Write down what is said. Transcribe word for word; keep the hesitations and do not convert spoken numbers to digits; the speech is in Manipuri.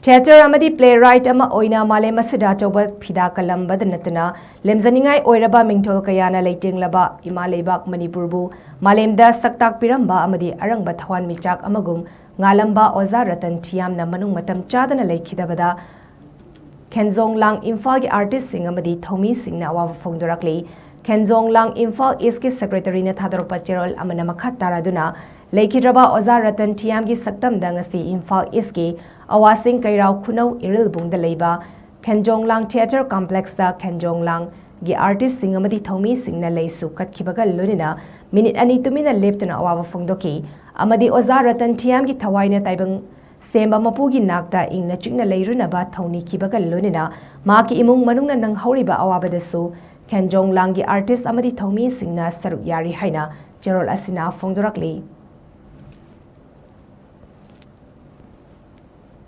Theatre ꯑꯃꯗꯤ playwright ꯑꯃ ꯑꯣꯏꯅ ꯃꯥꯂꯦꯝ ꯑꯁꯤꯗ ꯑꯆꯧꯕ ꯐꯤꯗꯥ ꯀꯜꯂꯝꯕꯗ ꯅꯠꯇꯅ, ꯂꯦꯝꯖꯅꯤꯡꯉꯥꯏ ꯑꯣꯏꯔꯕ ꯃꯤꯡꯊꯣꯜ ꯀꯌꯥꯅ ꯂꯩꯇꯦꯡꯂꯕ ꯏꯃꯥ ꯂꯩꯕꯥꯛ ꯃꯅꯤꯄꯨꯔꯕꯨ ꯃꯥꯂꯦꯝꯗ ꯁꯛ ꯇꯥꯛꯄꯤꯔꯝꯕ ꯑꯃꯗꯤ ꯑꯔꯪꯕ ꯊꯋꯥꯟꯃꯤꯆꯥꯛ ꯑꯃꯒꯨꯝ ꯉꯥꯜꯂꯝꯕ ꯑꯣꯖꯥ ꯔꯇꯟ ꯊꯤꯌꯥꯝꯅ ꯃꯅꯨꯡ ꯃꯇꯝ ꯆꯥꯗꯅ ꯂꯩꯈꯤꯗꯕꯗ ꯈꯦꯟꯖꯣꯡ ꯂꯥꯡ ꯏꯝꯐꯥꯜꯒꯤ artistꯁꯤꯡ ꯑꯃꯗꯤ ꯊꯧꯃꯤꯁꯤꯡꯅ ꯑꯋꯥꯕ ꯐꯣꯡꯗꯣꯔꯛꯂꯤ꯫ ꯈꯦꯟꯖꯣꯡ ꯂꯥꯡ ꯏꯝꯐꯥꯜ Eastꯀꯤ secretaryꯅ ꯊꯥꯗꯣꯔꯛꯄ ꯆꯦꯔꯣꯜ ꯑꯃꯅ ꯃꯈꯥ ꯇꯥꯔꯗꯨꯅ, ꯂꯩꯈꯤꯗ꯭ꯔꯕ ꯑꯣꯖꯥ ꯔꯇꯟ ꯊꯤꯌꯥꯝꯒꯤ ꯁꯛꯇꯝꯗ ꯉꯁꯤ ꯏꯝꯐꯥꯜ Eastꯀꯤ ꯑꯋꯥꯁꯤꯡ ꯀꯩꯔꯥꯎ ꯈꯨꯅꯧ ꯏꯔꯤꯜꯕꯨꯡꯗ ꯂꯩꯕ ꯈꯦꯟꯖꯣꯡ ꯂꯥꯡ theatre complexꯇ ꯈꯦꯟꯖꯣꯡ ꯂꯥꯡꯒꯤ artistꯁꯤꯡ ꯑꯃꯗꯤ ꯊꯧꯃꯤꯁꯤꯡꯅ ꯂꯩꯁꯨ ꯀꯠꯈꯤꯕꯒ ꯂꯣꯏꯅꯅ ꯃꯤꯅꯤꯠ ꯑꯅꯤ ꯇꯨꯃꯤꯟꯅ ꯂꯦꯞꯇꯨꯅ ꯑꯋꯥꯕ ꯐꯣꯡꯗꯣꯛꯈꯤ ꯑꯃꯗꯤ ꯑꯣꯖꯥ ꯔꯇꯟ ꯊꯤꯌꯥꯝꯒꯤ ꯊꯋꯥꯏꯅ ꯇꯥꯏꯕꯪ ꯁꯦꯝꯕ ꯃꯄꯨꯒꯤ ꯅꯥꯛꯇ ꯏꯪꯅ ꯆꯤꯛꯅ ꯂꯩꯔꯨꯅꯕ ꯊꯧꯅꯤꯈꯤꯕꯒ ꯂꯣꯏꯅꯅ ꯃꯍꯥꯛꯀꯤ ꯏꯃꯨꯡ ꯃꯅꯨꯡꯅ ꯅꯪꯍꯧꯔꯤꯕ ꯑꯋꯥꯕꯗꯁꯨ ꯈꯦꯟꯖꯣꯡ ꯂꯥꯡꯒꯤ artist ꯑꯃꯗꯤ ꯊꯧꯃꯤꯁꯤꯡꯅ ꯁꯔꯨꯛ ꯌꯥꯔꯤ ꯍꯥꯏꯅ ꯆꯦꯔꯣꯜ ꯑꯁꯤꯅ ꯐꯣꯡꯗꯣꯔꯛꯂꯤ꯫